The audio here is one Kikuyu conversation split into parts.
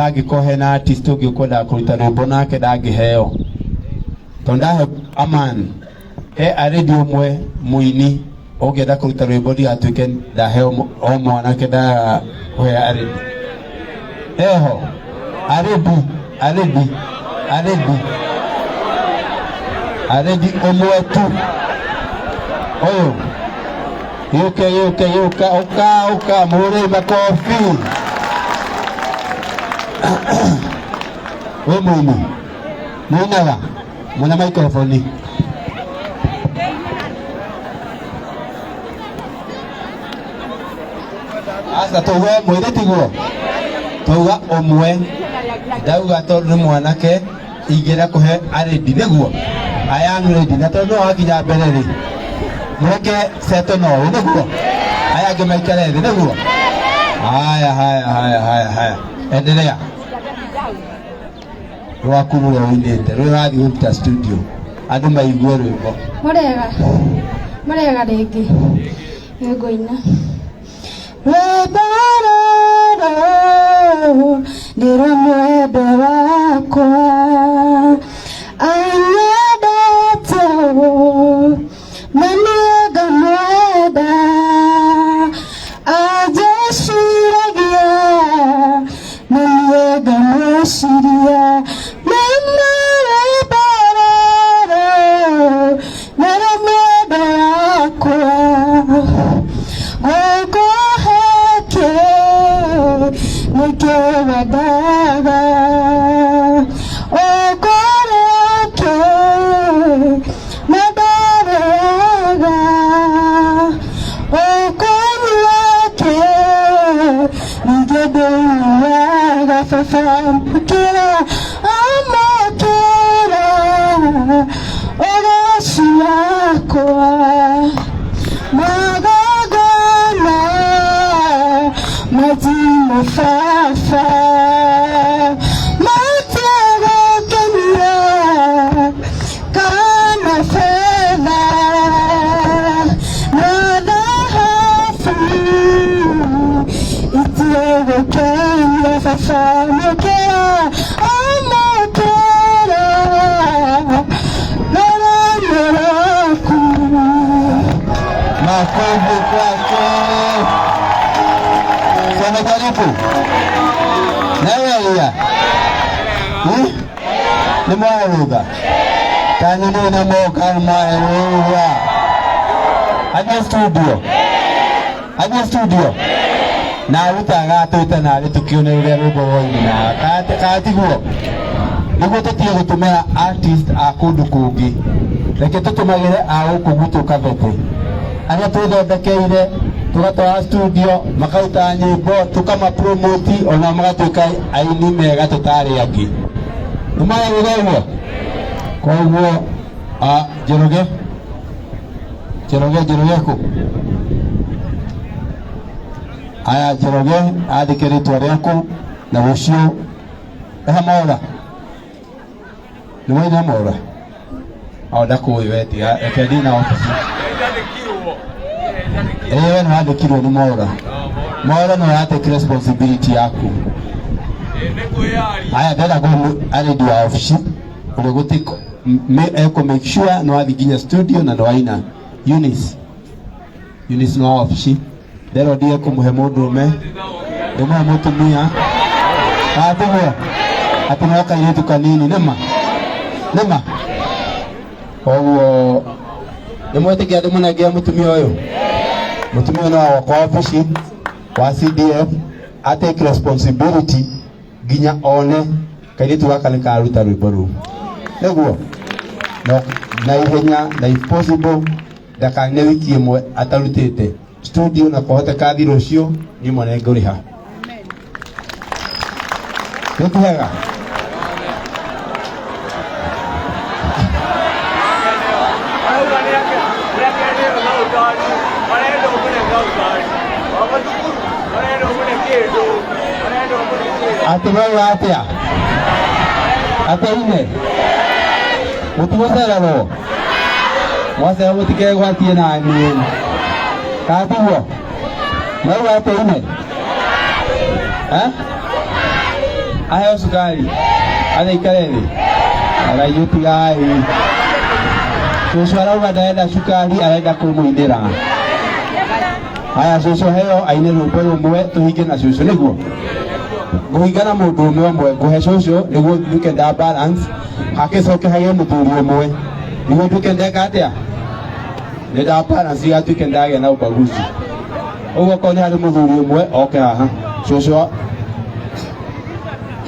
Angĩkorwo hena artist ũngĩ ũkwendaga kũruta rwĩmbo nake ndangĩheo, tondũ ndahe aman he arĩndi ũmwe mũini ũngĩenda kũruta rwĩmbo ndigatuĩke ndaheo o mwanake ndakũhe arĩndi heho arĩndi arĩndi arĩndi arĩndi ũmwe tu ũyũ yũke yũke yũka ũka ũka mũhũrei makobi. Wĩ mũini mũinaga mwena maikroboni. Aca tuge mwĩrĩ tiguo tuga ũmwe ndauga tondũ nĩ mwanake ingĩenda kũhe arĩndi nĩguo a young lady na tondũ no wakinya mbere rĩ mũreke seto no ũyũ nĩguo aya angĩ maikare thĩ nĩguo. Haya haya haya haya haya, endelea rwaku rũrĩa ũinĩte rũrĩa ũrathiĩ kũruta studio andũ maigue rwĩmbo. Mũrega mũrega rĩngĩ nĩngũina rwĩmbo rũrũ nĩ rwa mwendwa wakwa anyendete na niĩ ngamwenda anjĩciragia na niĩ ngamwĩciria nĩma rwĩmbo rũrũ nĩ rwa mwendwa wakwa ngũkũhe kĩ nĩkĩo wendaga ũkũrĩa kĩ na ndarĩaga ũkũnyua kĩ ningĩ ndĩnyuaga baba amũkĩra amũkĩra ũgoci wakwa magongona matinũ baba matiagũkenia kana betha na thahabu itiegũkenia baba amũkĩra amũkĩra rũrĩmĩ rwaku. Makofi kwake. Si amejaribu? Nawe ya. Nĩ mwarũga kanyu nĩ na moka mwarũga athiĩ studio athiĩ studio na aruta agatwĩta narĩ tũkĩone ũrĩa rwĩmbo rwaumĩra katiguo nĩguo tũtige gũtũmĩra artist a kũndũ kũngĩ, reke tũtũmagĩre a gũkũ gwitũ Kabete arĩa twĩthondekeire tũgatwara studio makaruta nyĩmbo tũkamapromoti ona magatuĩka aini mega tũtarĩ angĩ. Nĩ marauga ũguo? Koguo Njoroge Njoroge Njoroge kũ aya Njoroge andĩke rĩtwa rĩaku na rũciũ eha mora nĩ waina mora o ndakũĩ we tiga reke thiĩ na obici ĩĩ we nĩ wandĩkirwo nĩ mora mora nĩ ũratake responsibility yaku. Aya ndĩrenda kũhe arĩndi wa obici ũrĩa gũtĩ ekũ make sure nĩ wathiĩ nginya studio na nĩ waina. Eunice Eunice nĩ wa obici nderwo ndige kũmũhe mũndũrũme ndĩmũhe mũtumia atiguo atĩ no kairĩtu kanini nĩma nĩma koguo nĩmwĩtĩkia ndĩmũnengere mũtumia ũyũ mũtumia ũyũ nĩ wa gwakwa obici wa CDF a take responsibility nginya one kairĩtu gaka nĩ karuta rwĩmbo rũu nĩguo no na ihenya na if possible ndakane wiki ĩmwe atarutĩte studio na kwahoteka athiĩ rũciũ niĩ mwene ngũrĩha nĩkĩhega. Atĩ wauga atĩa atĩ ine mũtigũcererwo mwacera mũtikegwatie na niĩ kana tiguo mauga atĩ ine. Eh? Aheo cukari athe ikare thĩ arainyũ tigai. Cũcũ arauga ndarenda cukari, arenda kũmũinĩra. Haya, cũcũ heo aine rwĩmbo rũmwe tũhinge na cũcũ nĩguo ngũhinga na mũndũ ũmwe ũmwe ngũhe cũcũ nĩguo nduĩke nda balance hakĩcoke hagĩe mũthuri ũmwe nĩguo nduĩke ndeka atĩa nĩ nda balance igatuĩke ndagĩa na ubaguzi. Ũguo okorwo nĩ harĩ mũthuri ũmwe oke haha cũcũ.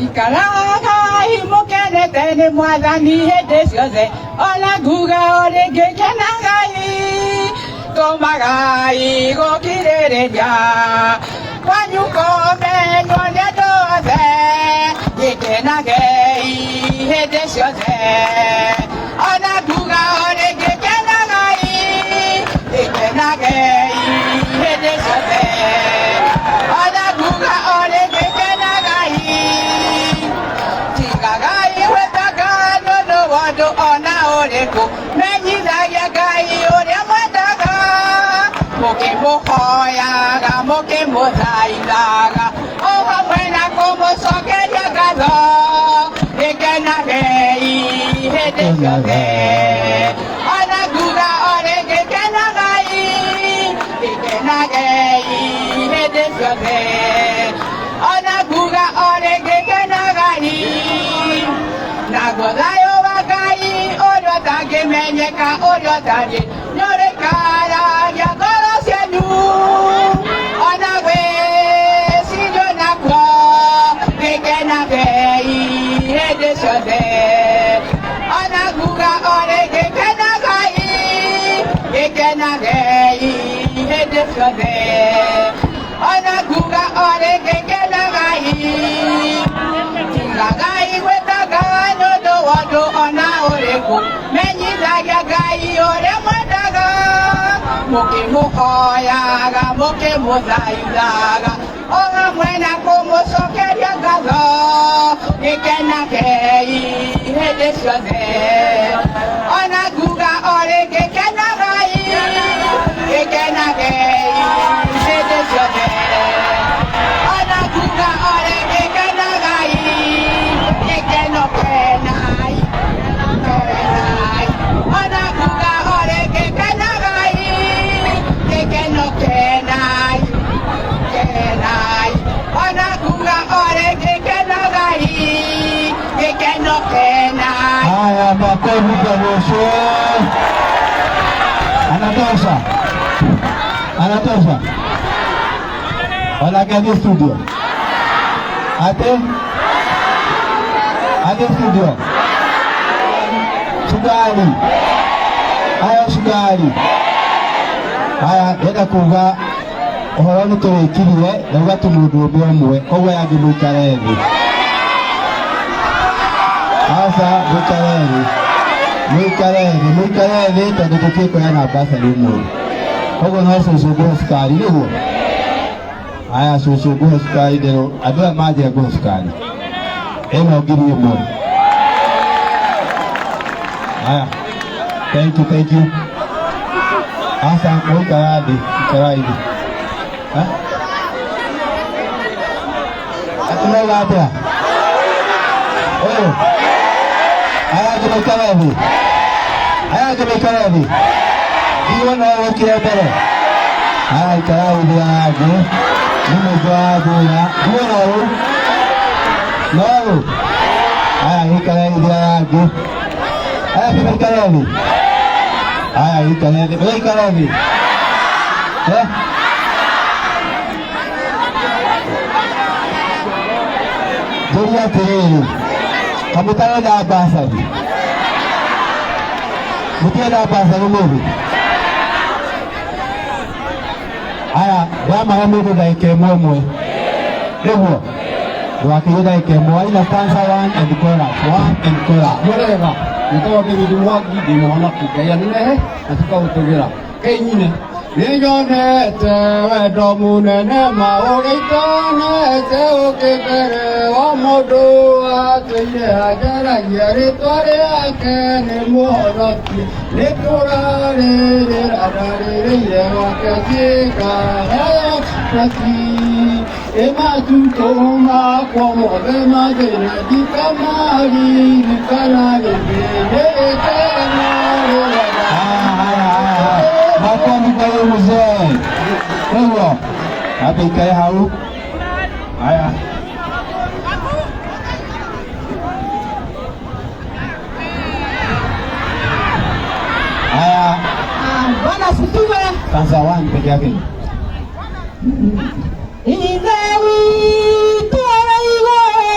Ikaragai mũkenete nĩ Mwathani hĩndĩ ciothe, ona nguga o rĩngĩ kenagai, tũmagai gũkirĩrĩria kwanyu kũmenywo nĩ andũ othe, gĩkenagei hĩndĩ ciothe, ona nguga o rĩngĩ kenagai, gĩkenagei hĩndĩ ciothe, ona nguga o rĩngĩ kenagai. Tigagai gwĩtanga nĩ ũndũ wa ũndũ ona ũrĩkũ, menyithagia Ngai ũrĩa mwendaga, mũkĩmũhoyaga mũkĩmũthaithaga o hamwe na kũmũcokeria ngatho, gĩkenagei hĩndĩ ciothe, ona nguga o rĩngĩ kenagai, gĩkenagei hĩndĩ ciothe, ona nguga o rĩngĩ kenagai. Naguo thayũ wa Ngai ũrĩa ũtangĩmenyeka ũrĩa ũtariĩ nĩũrĩikaragia ngoro cianyu ona gwĩcirio nakuo, gĩkenagei hĩndĩ ciothe, ona nguga o rĩngĩ kenagai, gĩkenagei hĩndĩ ciothe, ona nguga o rĩngĩ kenagai. Tigagai gwĩtanga nĩ ũndũ wa ũndũ ona ũrĩkũ, menyithagia Ngai ũrĩa mwendaga, mũkĩmũhoyaga mũkĩmũthaithaga o hamwe na kũmũcokeria ngatho, gĩkenagei hĩndĩ ciothe, ona nguga o rĩngĩ kenagai, gĩkenagei hĩndĩ ciothe, ona nguga o rĩngĩ kenagai, gĩkeno kenai kenai, ona nguga o rĩngĩ kenagai, gĩkeno kenai kenai, ona nguga o rĩngĩ kenagai, gĩkeno kenai. Haya, makofi kwa cũcũ. Anatosha, anatosha. Onake athiĩ studio, ate athiĩ studio. Cukari haya, cukari haya. Ndĩrenda kuga ũhoro nĩ tũrĩkirie, ndauga tu mũndũ ũmwe ũmwe, koguo aya angĩ mũikare thĩ. Aca, mũikare thĩ, mũikare thĩ, mũikare thĩ tondũ tũtiĩ kũheana bursary ũmũthĩ. Koguo no cũcũ ngũhe cukari nĩguo. Aya, cũcũ ngũhe cukari ndĩrũ andũ aya manjĩra ngũhe cukari ĩno 1000. Aya, thank you, thank you. Aca, mũikara thĩ, ikarai thĩ. Atĩ mauga atĩa ũyũ? Aya angĩ maikare thĩ, aya angĩ maikare thĩ. Iwe no wĩkire mbere. Aya, ikarai thĩ. Aya angĩ nĩ mũingĩ wa thĩna iwe no rĩu no rĩu. Aya, ikarai thĩ. Aya angĩ, aya angĩ maikare thĩ. Aya, ikare thĩ, mũgaikare thĩ. Eh? Njũria atĩrĩrĩ, kamũtarenda bursary? Mũtienda bursary mũthĩ? Aya, ndamahe mũndũ ndagĩka ĩmwe ĩmwe nĩguo ndũgakĩrie ndagĩka ĩmwe. Aina stanza one and chorus, one and chorus. Mwega, njĩtagwo David Mwangi, ndĩ mũhonoki. Ngai anenehe na tũkaũtũgĩra kĩnyine. Nĩnyonete wendo mũnene ma ũrĩa itonete ũkĩmbere wa mũndũ atũire anjaragia rĩtwa rĩake nĩ mũhonoki nĩtũrarĩrĩra ndarĩrĩire gwake ciĩka honoki. Ĩmatukũ makwa mothe mathĩna ndikamaririkana rĩngĩ nĩkenarĩraga. Haya, haya, haya. Makofi kwa huyu mzee. Nĩguo. Hapa ikae hau. Haya. Haya, Bwana asifiwe. stanza 1 peke yake. Ithe witũ wa igũrũ,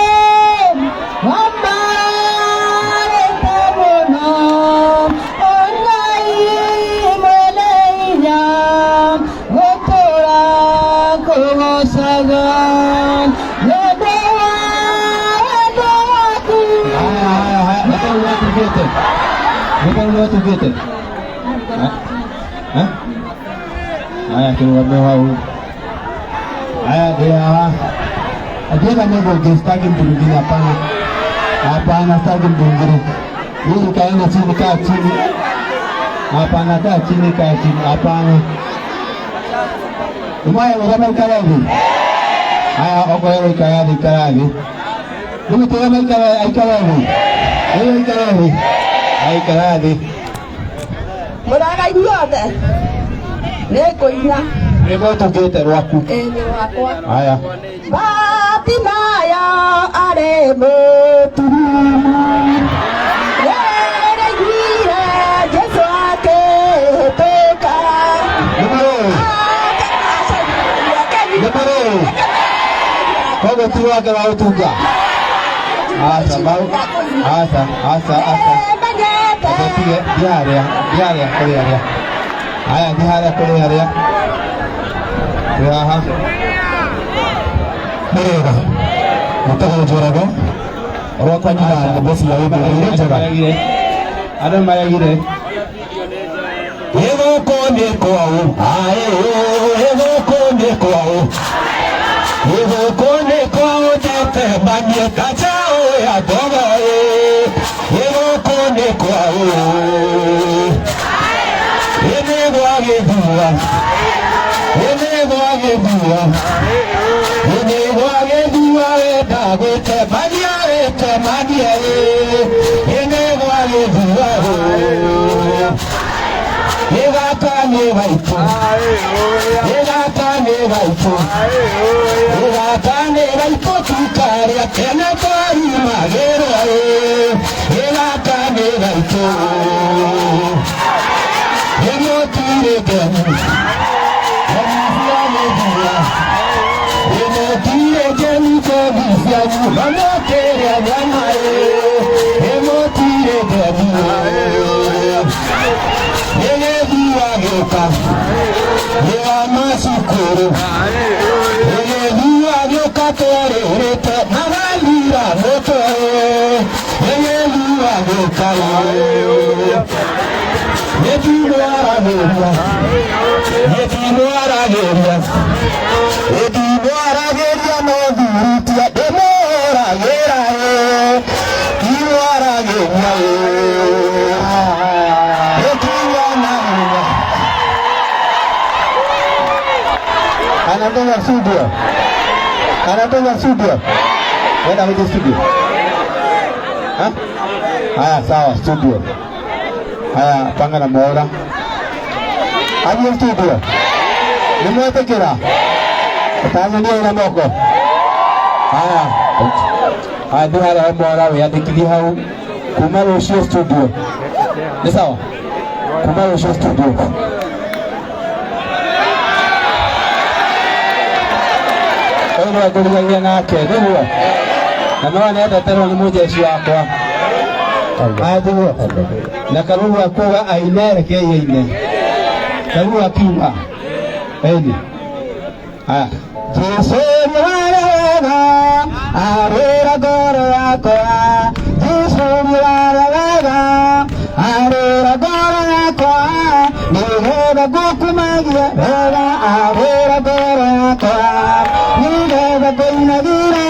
wambarĩte mũno, o Ngai mwene hinya, gũtũũra kũgoocaga. Nĩ ũndũ wa wendo waku. Haya, haya, haya. Rwĩmbo rũrĩa tugĩte. Rwĩmbo rũrĩa tugĩte. Eh? Haya, kĩrũgame hau. Haya, ndĩ haha. Ndienda mũndũ ũngĩ, sitaki mtu mwingine, hapana. Hapana, sitaki mtu mwingine. Nyinyi kaeni chini, kaa chini. Hapana, kaa chini, kaa chini. Hapana. Umaye rũgame ikare thĩ. Haya, okorwo ikara thĩ, ikara thĩ. Rĩu tũgame ikare aikare thĩ. Rĩu ikare thĩ. Haya, ikara thĩ. Mũraga inyuothe nĩ ngũina. Rwĩmbo tũngĩte rwaku. Ĩĩ nĩ rwakwa. Haya. Batimayo arĩ mũtumumu rĩrĩiguire Jesũ akĩhĩtũka. Nĩmũrĩ. Nĩmũrĩ. Koguo ti wake wa ũtunga. Aca, mau. Aca, aca, aca. Nĩmenyete. Reke tige, thiĩ harĩa, thiĩ harĩa kũrĩ arĩa. Haya, thiĩ harĩa kũrĩ arĩa. Twĩ haha. Nĩwega mũtagwo Njoroge rwakwa nyina nĩ bosi ya wĩmbo nĩ Andũ njega. maregire. Andũ maregire. Ĩgũkũ nĩ kwao aĩ ĩgũkũ nĩ kwao ĩgũkũ nĩ kwao ndetemanie kachao ya ndogo ĩgũkũ nĩ kwao ĩnĩ gwa gĩthua ĩnĩ gwa gĩthua ĩnĩ gwa gĩthua wenda gwĩtemania wĩtemanie ĩnĩ gwa gĩthua ĩgaka nĩ gaitũ ĩgaka nĩ gaitũ ĩgaka nĩ gaitũ tukarĩa tene twarimagĩrwo ĩgaka nĩ gaitũ ĩmũtirĩ ngemu ngemu cia gĩthua ĩmũtirĩ ngemu ngemu cianyu mamũkĩrĩa nyama ĩmũtirĩ ngemu ĩgĩthua gĩũka nĩ wa macukuru ĩgĩthua gĩũka twarĩrĩte magathira mũtwe ĩgĩthua gĩũka nĩndimwaragĩria nĩndimwaragĩria nĩndimwaragĩria no thurutia ndĩmũragĩra ndimwaragĩria ĩkinyanahinya. Anatoka studio. Anatoka studio. Wenda kuja studio. Ha? Haya, sawa, studio. Haya, panga na Mwaura. Athiĩ studio. Nĩ mwetĩkĩra? Tanzania ina moko. Haya. Haya, thiĩ harĩa he Mwaura wĩyandĩkithie hau kuma rũciũ studio. Nĩ sawa? Kuma rũciũ studio. Ũyũ nĩwe ngũrigagia nake, nĩguo? Na no nĩendeterwo nĩ mũjeshi wakwa. Haya, tiguo? Na Karuru akuga aine, rekei aine. Karuru akiuga eni. Haya. Jesũ nĩware wega arĩra ngoro yakwa Jesũ nĩware wega arĩra ngoro yakwa nĩgetha ngũkumagia wega arĩra ngoro yakwa nĩgetha ngũinagĩre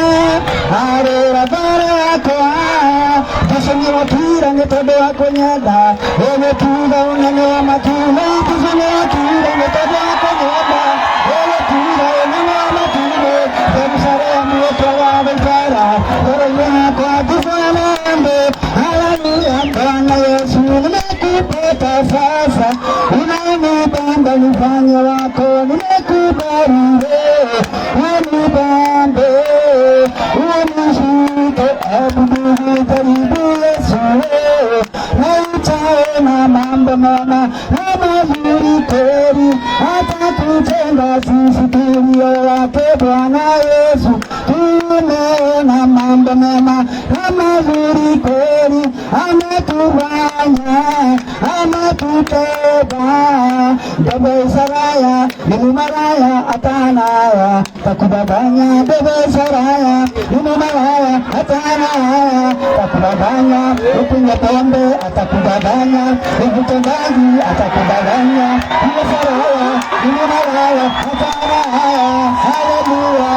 arĩra ngoro yakwa Jesũ nĩwatuire nĩ tondũ wa kũnyenda ũgĩtuga ũnene wa matu-inĩ Jesũ nĩwatuire nĩ tondũ wa kũnyenda ũgĩtuga ũnene wa matu-inĩ Haleluya, Bwana Yesu, nimekupata sasa, unanibamba nifanye wako, nimekubali wewe, unibambe, unishike, hebu ndugu, karibu Yesu wewe, na utaona mambo mema na mazuri kweli, atakujenga sisi tulio wake Bwana Yesu. Tumeona mambo mema na mazuri kweli, ametufanya, ametuteba. Bebe Saraya ni maraya atanaya takudanganya. Bebe Saraya ni maraya atanaya takudanganya. Ukunywa pombe atakudanganya, uvute bangi atakudanganya. Bebe Saraya ni maraya atanaya. Haleluya.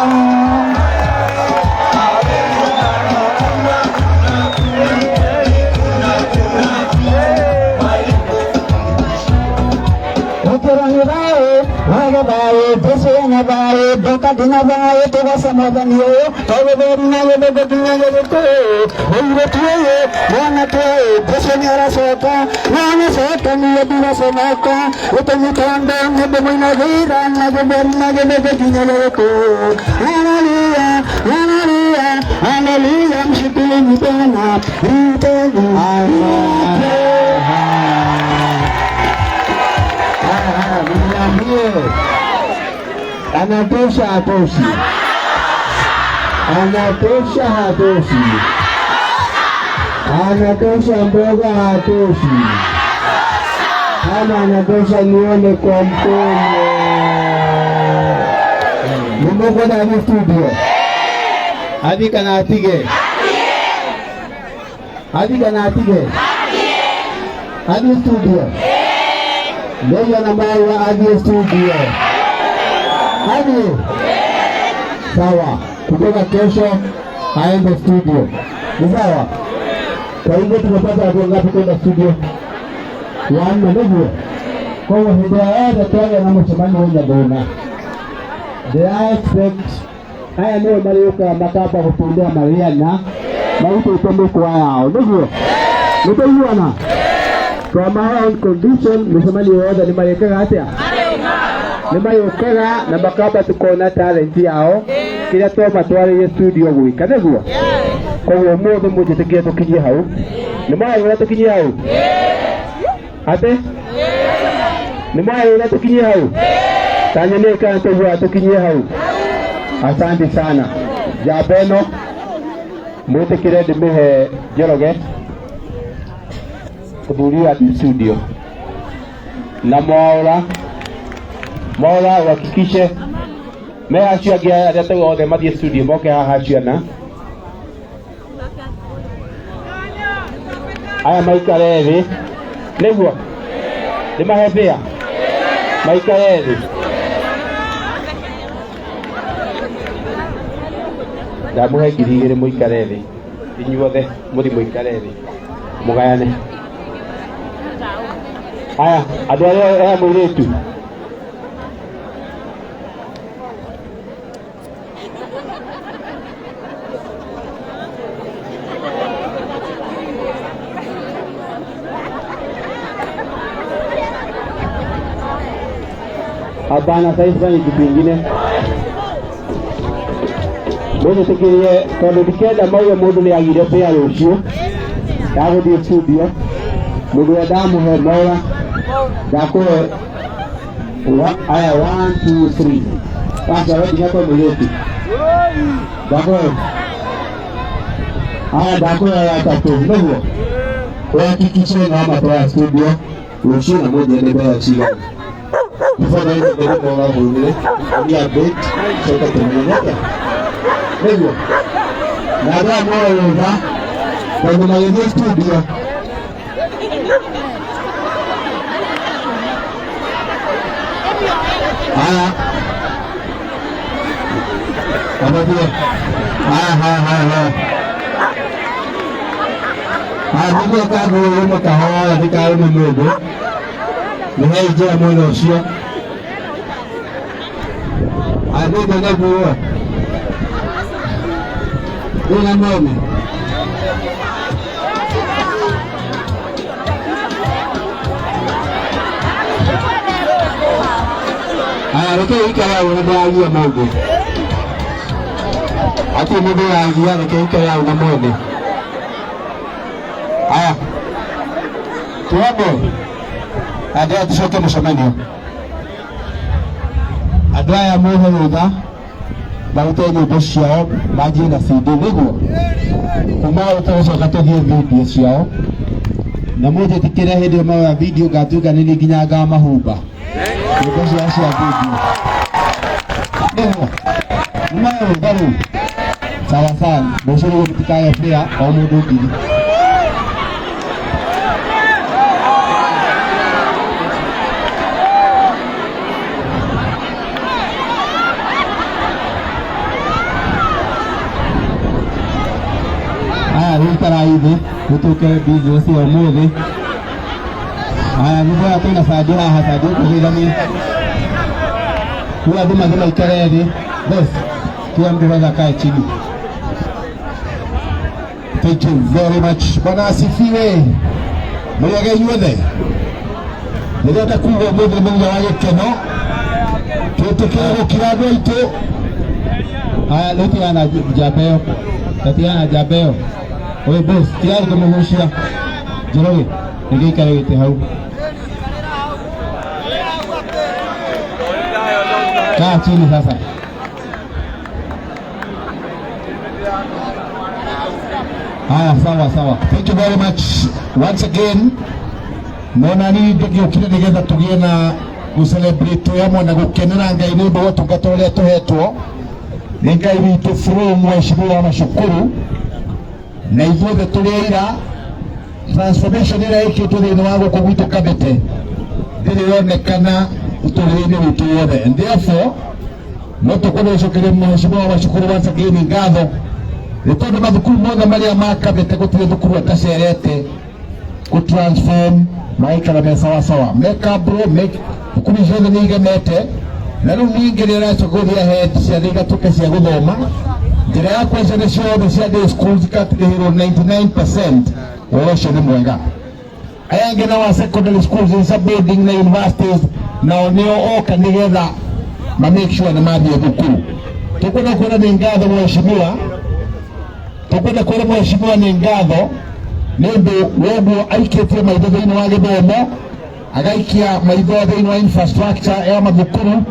Niambie, anatosha hatoshi? Anatosha hatoshi? Anatosha mboga hatoshi? Kama anatosha nione kwa mkono. Nimekwenda hadi studio. Hadi kana atige. Hadi kana atige. Hadi studio. Ndio nambari ya hadi studio. Hadi. Sawa. Kutoka kesho aende studio. Ni sawa? Kwa hivyo tumepata watu wangapi kwenda studio? Wanne ndivyo. Kwa hiyo hĩndĩ ĩrĩa yothe twagĩa na mũcemanio wa Nyathũna, ndĩra expect aya nĩo marĩũkaga makamba gũtundĩra marĩana marutĩte mĩkwa yao, nĩguo nĩtũiguana? Twamahe on condition mĩcemanio yothe nĩ marĩkaga atĩa? Nĩ marĩũkaga na makamba tukona talent yao kĩrĩa twamatwarĩire studio gwĩka, nĩguo? Koguo ũmũthĩ mũnjĩtĩkĩre tũkinyie hau. Nĩ mwarĩra tũkinyie hau? Atĩ? Nĩ mwarĩra tũkinyie hau? Tanya nĩ kana tũiguaga tũkinyie hau. Asante sana. Njamba ĩno mwĩtĩkĩre ndĩmĩhe Njoroge mũthuri wa studio na Mwaura. Mwaura uhakikishe me acio angĩ arĩa tauga othe mathiĩ studio moke haha ciana aya maikare thĩ, nĩguo ndĩmahe mbĩa maikare thĩ. Ndamũhe 2,000 mũikare thĩ inyuothe, mũthiĩ mũikare thĩ mũgayane. Aya andũ arĩa aya mũirĩtu Hapana, sasa hivi kitu kingine. Mwĩtĩkĩrie tondũ ndikenda mauge mũndũ nĩ agire mbĩa rũciũ ndagũthiĩ studio. Mũndũ ũrĩa ndamũhe Mwaura ndakũhe aya 1 2 3. Wacha wewe nginya kwa mũirĩtu. Ndakũhe aya, ndakũhe ya tatu, nĩguo uhakikishe nĩ wamatwara studio rũciũ na mũnjĩre nĩ mbeca cigana. Before the end of the week, we update soka tumenyeke. Nĩguo na andũ aya moe rũtha tondũ magĩthiĩ studio Haya. Abatie. Haya, haya, haya, haya. Haya, nĩguo kagũrũ kahoya ndĩkarũme mũndũ. Nĩhei njĩra mwena ũcio. Haya, nĩguo nĩguo. Nĩ na nome. Aya, reke ikare hau na ndĩragia mũndũ. Hatirĩ mũndũ ũragia, reke ikare hau na mwene. Aya, tuombe andũ aya tucoke mũcemanio. Andũ aya muhe rũtha marute nyĩmbo ciao, manjie na CD, nĩguo kuma hau tũgũcoka tũthiĩ video ciao, na mũnjĩtĩkĩre hĩndĩ ĩyo maroya video ngatuĩka nĩ niĩ nginya ngamahumba nyĩmbo ciao cia video, nĩguo nĩmoe rũtha rĩu. Sawa sawa, rũciũ nĩguo mũtikage fare, o mũndũ 1,000. Aya, rĩu ikarai thĩ gũtuĩke business ya ũmũthĩ. Aya, nĩndĩrona kwĩna Sandi haha. Sandi, ũkũgeithanie. Rĩu andũ mathiĩ maikare thĩ. Boss, kila mtu sasa akae chini. Thank you very much. Bwana asifiwe. Mũrĩega inyuothe. Ndĩrenda kuga ũmũthĩ nĩ mũthenya wa gĩkeno. Twĩtĩkĩre gũkira andũ aitũ. Aya, rĩu tigana na njamba ĩyo, tatigana na njamba ĩyo. Oi boss, tigai kũmũgucia. Njoroge, reke ikare gĩtĩ hau. Kaa chini sasa. Haya, sawa sawa. Thank you very much. Once again, nona ni ndĩgĩũkire nĩgetha tũgĩe na gũ-celebrate twĩ hamwe na gũkenera Ngai nĩ ũndũ wa ũtungata ũrĩa tũhetwo nĩ Ngai witũ through mheshimiwa Mashukuru, na ithuothe tũrĩ aira transformation ĩrĩa ĩkĩtwo thĩinĩ wa gũkũ gwitũ Kabete ndĩrĩ yonekana ũtũũrĩre-inĩ witũ wothe, and therefore no tũkwenda gũcokeria mheshimiwa Mashukuru once again ngatho nĩ tondũ mathukuru mothe marĩa ma Kabete gũtirĩ thukuru atacerete gũ transform magaikara me sawasawa, me kabro me thukuru ciothe nĩ igemete. Na rĩu ningĩ nĩ aracoka gũthiĩ ahead ciana igatuĩka cia gũthoma njĩra ya kwa ciana ciothe cia day schools ikarĩhĩrwo 99%. Ũhoro ũcio nĩ mwega. Aya angĩ nao a secondary schools in boarding na universities nao nĩo oka nĩgetha ma make sure nĩ mathiĩ thukuru. Tũkwenda kuona nĩ ngatho mheshimiwa, tũkwenda kwĩra mheshimiwa nĩ ngatho nĩ ũndũ wa ũguo aikĩtie maitho thĩinĩ wa gĩthomo, agaikia maitho thĩinĩ wa infrastructure ya mathukuru,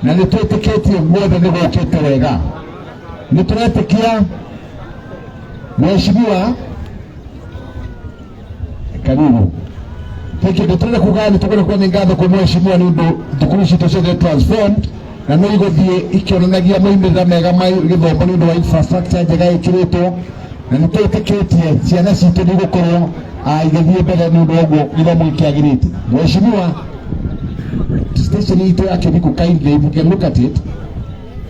na nĩ twĩtĩkĩtie guothe nĩ gũkĩte wega. Nĩ tũretĩkia mheshimiwa, karibu. Thank you. Tũrenda kuga nĩ tũkwenda kuga nĩ ngatho kwĩ mheshimiwa nĩ ũndũ thukuru citũ ciothe transformed na no igũthiĩ ikĩonanagia moimĩrĩra mega ma gĩthomo nĩ ũndũ wa infrastructure njega ĩkĩrĩtwo, na nĩ twĩtĩkĩtie ciana citũ nĩ igũkorwo igĩthiĩ mbere nĩ ũndũ wa ũguo gĩthomo gĩkĩagĩrĩte. Mheshimiwa, station itũ ya Kĩbiko, kindly, if you can look at it,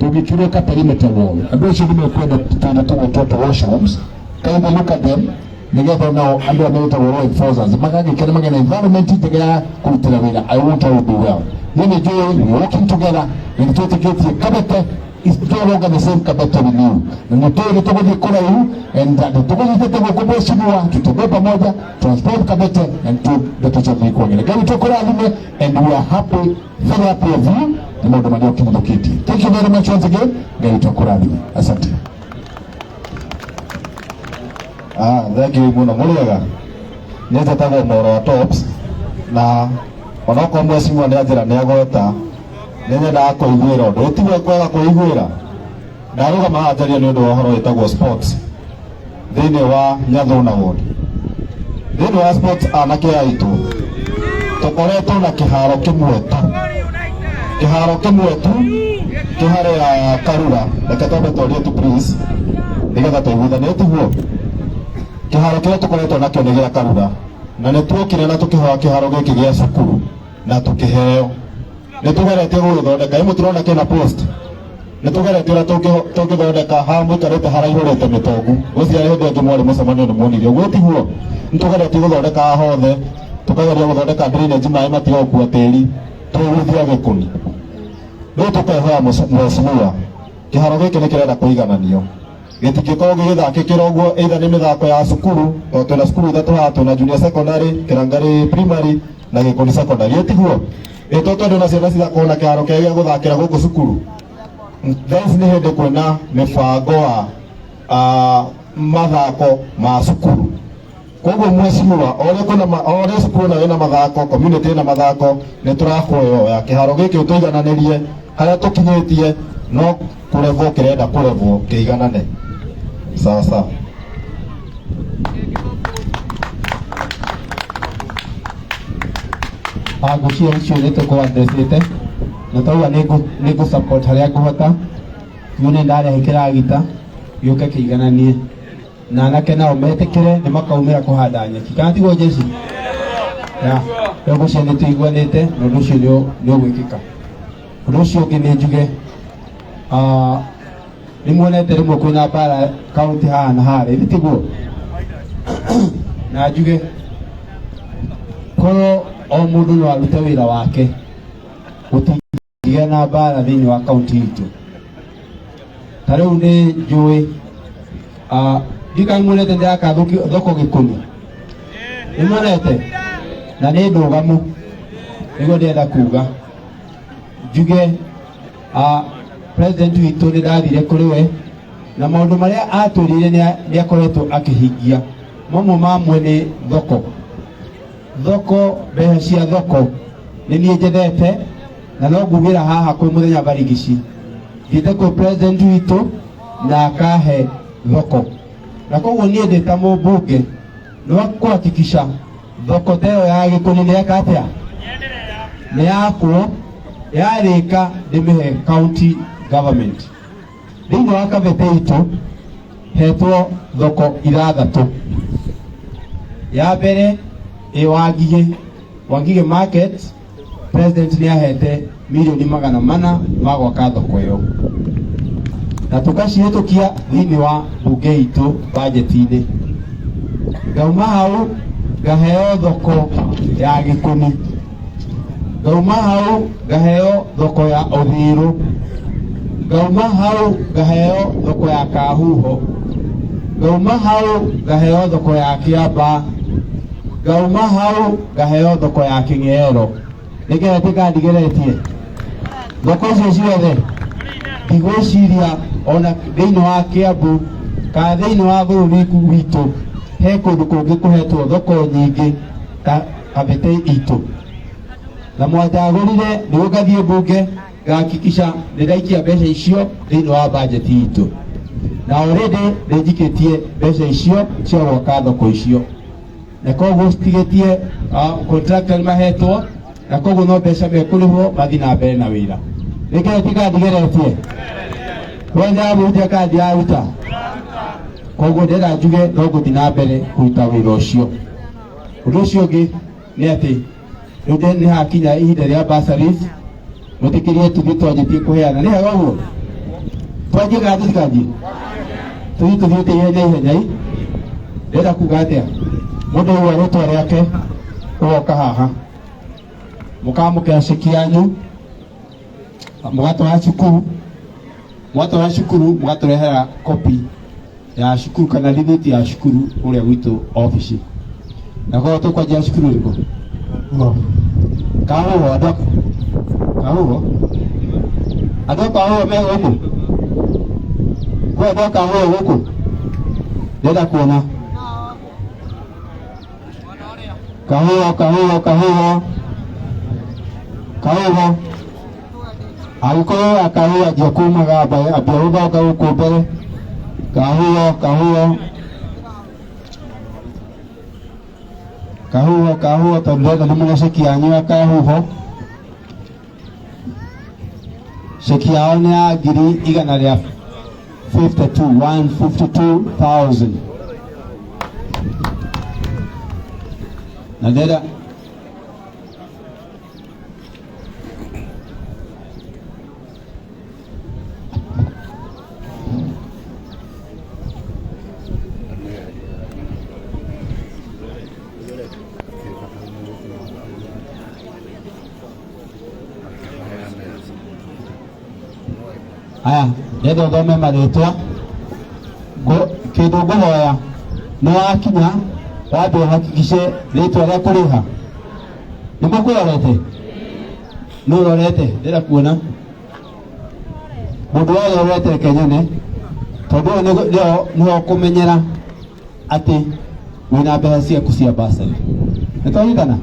tũngĩkĩrwo ka perimeter wall, andũ acio nĩ mekwenda tũndũ tũgwĩtwo tũ washrooms. Kindly look at them nĩgetha nao andũ arĩa metagwo law enforcers magagĩkena magĩe na environment njega ya kũrutĩra wĩra. I want all to be well. Niĩ nĩ njũĩ we are working together na nĩ twĩtĩkĩtie Kabete is no longer the same Kabete we knew, na nĩ tũĩ nĩ tũgũthiĩ kũraihu and nĩ tũkũnyitĩte guoko mheshimiwa, tutembee pamoja, transform Kabete and tu ndeto ciothe ikwagĩra. Ngai witũ kũrathime, and we are happy, very happy of you na maũndũ marĩa ũkinyũkĩtie. Thank you very much once again. Ngai witũ akũrathime, asante. Ah, thank you muno. Mũrĩega? Niĩ njĩtagwo Moro wa Tops, na onokorwo mheshimiwa nĩ anjĩra nĩ agweta, nĩ nyendaga kũiguĩra ũndũ ĩtiwe kwaga kũiguĩra. Ndarũgama haha njarie nĩ ũndũ wa ũhoro wĩtagwo sports thĩinĩ wa Nyathuna ward. Thĩinĩ wa sports, anake aitũ, tũkoretwo na kĩharo kĩmwe tu, kĩharo kĩmwe tu kĩharĩa Karura. Reke twambe twarie tu please nĩgetha tũiguithanie, tiguo? Kĩharo kĩrĩa tũkoretwo nakĩo nĩ gĩa Karura, na nĩ tuokire na tũkĩhoya kĩharo gĩkĩ gĩa cukuru na tũkĩheo. Nĩ tũgeretie gũgĩthondeka, ĩ mũtirona kĩna post? Nĩ tũgeretie ũrĩa tũngĩthondeka haha mũikarĩte haraihũrĩte mĩtongu. Gwĩciria hĩndĩ ĩngĩ mwarĩ mũcemanio nĩ muonire ũguo, tiguo? Nĩ tũgeretie gũthondeka haha hothe, tũkageria gũthondeka drainage maĩ matiga gũkua tĩri tũgũthia gĩkũni. Rĩu tũkehoya mheshimiwa, kĩharo gĩkĩ nĩ kĩrenda kũigananio, gĩtingĩkorwo gĩgĩthakĩkĩra ũguo, either nĩ mĩthako ya cukuru, tondũ twĩna cukuru ithatũ haha: twĩna junior secondary, Kĩrangari primary na Gĩkũni secondary, ĩtiguo? Ĩ to tondũ na ciana cithakorwo na kĩharo kĩega gĩa gũthakĩra gũkũ cukuru. Thaa ici nĩ hĩndĩ kwĩna mĩbango wa mathako ma cukuru. Koguo mheshimiwa, o ũrĩa kwĩna o ũrĩa cukuru nayo ĩna mathako, community ĩna mathako, nĩ tũrakũhoya kĩharo gĩkĩ ũtũigananĩrie harĩa tũkinyĩtie, no kũrevwo kĩrenda kũrevwo kĩiganane. Sawa sawa. Ngwĩciria icio nĩ tũkũ-addressĩte na twauga nĩ ngũ support harĩa ngũhota. Niĩ nĩ ndarehe kĩragita gĩũke kĩigananie na anake nao metĩkĩre nĩ makaumĩra kũhanda nyeki, kana tiguo jeshi? Ya rĩu ngwĩciria nĩ tũiguanĩte na ũndũ ũcio nĩ ũgwĩkĩka. Ũndũ ũcio ũngĩ nĩ njuge, nĩ muonete rĩmwe kwĩna mbara kaunti haha na harĩa, ithe tiguo? Na njuge korwo o mũndũ no arute wĩra wake, gũtingĩgĩa na mbara thĩinĩ wa kaunti itũ. Ta rĩu nĩ njũĩ, ndiũĩ muonete ndĩraka thoko Gĩkũmi, nĩ muonete? Na nĩ ndũgamu, nĩguo ndĩrenda kuga. Njuge, president witũ nĩ ndathire kũrĩ we na maũndũ marĩa atwĩrĩire nĩ akoretwo akĩhingia. Mamwe mamwe nĩ thoko, thoko, mbeca cia thoko nĩ niĩ njethete, na no ngugĩra haha kwĩ mũthenya barigici thiĩte kwĩ president witũ na akahe thoko, na koguo niĩ ndĩ ta mũmbunge no kũhakikisha thoko ta ĩyo ya Gĩkũnĩ nĩ yeka atĩa, nĩ yakwo, yarĩka ndĩmĩhe county government. Thĩinĩ wa kabete itũ hetwo thoko ithathatũ. Ya mbere ĩ Wangigĩ, Wangigĩ market, president nĩ ahete mirioni 400 ma gwaka thoko ĩyo, na tũkacihĩtũkia thĩinĩ wa bunge itũ budget-inĩ. Ngauma hau ngaheo thoko ya Gĩkũni, ngauma hau ngaheo thoko ya Ũthiru, ngauma hau ngaheo thoko ya Kahuho, ngauma hau ngaheo thoko ya Kĩamba, ngauma hau ngaheo thoko ya Kĩng'ero. Nĩngeretie kana ndigeretie? Thoko icio ciothe ndigwĩciria ona thĩinĩ wa Kiambu kana thĩinĩ wa bũrũri witũ he kũndũ kũngĩ kũhetwo thoko nyingĩ ta kabete itũ. Na mwanjagũrire nĩguo ngathiĩ mbunge ngahakikisha nĩ ndaikia mbeca icio thĩinĩ wa bajeti itũ, na already nĩ njikĩtie mbeca icio cia gwaka thoko icio, na koguo citigĩtie contractor nĩ mahetwo, na koguo no mbeca mekũrĩhwo mathiĩ na mbere na wĩra. Nĩngeretie kana ndigeretie? We ndĩramũrutia kana ndiraruta? Koguo ndĩrenda njuge no ngũthiĩ na mbere kũruta wĩra ũcio. Ũndũ ũcio ũngĩ nĩ atĩ rĩu nĩ hakinya ihinda rĩa bursaries, mwĩtĩkĩrie tũthiĩ twanjĩtie kũheana. Nĩ hega ũguo? Twanjie kana tũtikanjie? Tũthiĩ tũthiĩte ihenya ihenya i. Ndĩrenda kuga atĩa? Mũndũ aigua rĩtwa rĩake ũgoka haha, mũkamũkĩra ceki yanyu, mũgatwara cukuru, mwatwara cukuru mũgatũrehera kopi ya cukuru kana rithiti ya cukuru kũrĩa gwitũ obici. Na koguo tũkwanjia cukuru ĩrĩkũ? Kahuho. Andũ Kahuho, andũ a Kahuho me gũkũ? Kwĩ andũ a Kahuho gũkũ? Ndĩrenda kuona Kahuho, Kahuho, Kahuho, Kahuho. Angĩkorwo Kahuho anjia kumaga, ambia gũthonga gũkũ mbere. Kahuho, Kahuho, Kahuho, Kahuho, tondũ ndĩrenda ndĩmũne ceki yanyu ya Kahuho. Ceki yao nĩ ya ngiri igana rĩa 52, 152,000, na ndĩrenda aya ndĩrenda ũthome marĩtwa. Kĩndũ ngũhoya nĩ wakinya wambe ũhakikishe rĩtwa rĩa kũrĩha nĩ mũkũrorete. Nũ ũrorete? Ndĩrenda kuona mũndũ wothe ũrorete, reke nyone, tondũ ũyũ nĩwe ũkũmenyera atĩ wĩna mbeca ciaku cia bursary. Nĩ twanyitana?